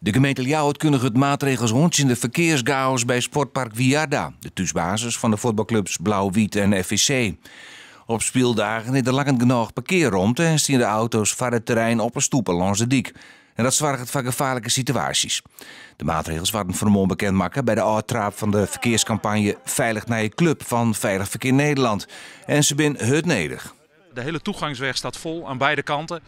De gemeente Ljouwert kundiget maatregels oan tsjin de ferkearsgaos by sportpark Wiarda, de thúsbasis fan de fuotbalklups Blau-Wyt en FVC. Op spyldagen is der lang net genôch parkearromte en stean de auto's foar it terrein op 'e stoepe lâns de dyk. En dat soarget foar gefaarlike situaasjes. De maatregels waarden fannemoarn bekend makke by de ôftraap fan de ferkearskampanje Veilig naar je club fan Veilig Verkeer Nederland. En se binne hurd nedich. De hele toegangsweg staat vol aan beide kanten.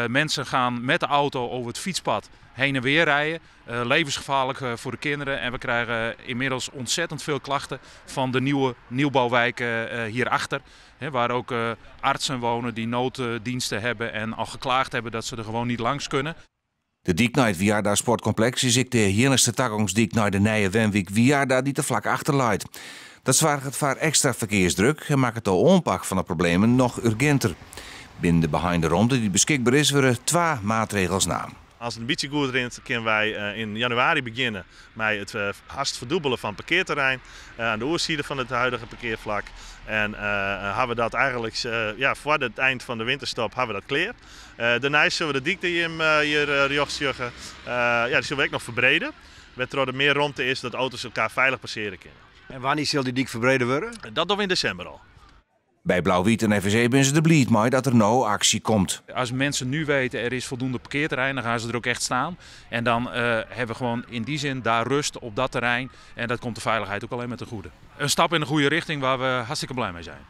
Mensen gaan met de auto over het fietspad heen en weer rijden. Levensgevaarlijk voor de kinderen. En we krijgen inmiddels ontzettend veel klachten van de nieuwe nieuwbouwwijken hierachter. Hè, waar ook artsen wonen die nooddiensten hebben en al geklaagd hebben dat ze er gewoon niet langs kunnen. De dyk nei it Wiarda Sportkompleks is ek de iennichste tagongsdyk nei de nije wenwyk Wiarda dy't der flak achter leit. Dat soarget foar ekstra ferkearsdruk en makket de oanpak fan de problemen noch urginter. Binnen de beheinde romte dy't beskikber is, wurde twa maatregels naam. As it in bytsje goed rint, kinne wy yn januari begjinne mei it hast ferdûbelen fan parkearterrein oan de oerside fan it huidige parkearflak. En hawwe we dat eigenlik, ja, foar it ein fan de winterstop hawwe we dat klear. Dêrneist sille we de dyk dy't jim hjir rjochts sjogge, ja, dy sille we ek noch ferbrede, wêrtroch der mear romte is dat auto's elkoar feilich passearje kinne. En wannear sil dy dyk ferbrede wurde? Dat dogge we yn desimber al. By Blau-Wyt en FVC binne se der bliid mei dat der no aksje komt. Als mensen nu weten er is voldoende parkeerterrein, dan gaan ze er ook echt staan. En dan hebben we gewoon in die zin daar rust op dat terrein. En dat komt de veiligheid ook alleen maar ten goede. Een stap in de goede richting waar we hartstikke blij mee zijn.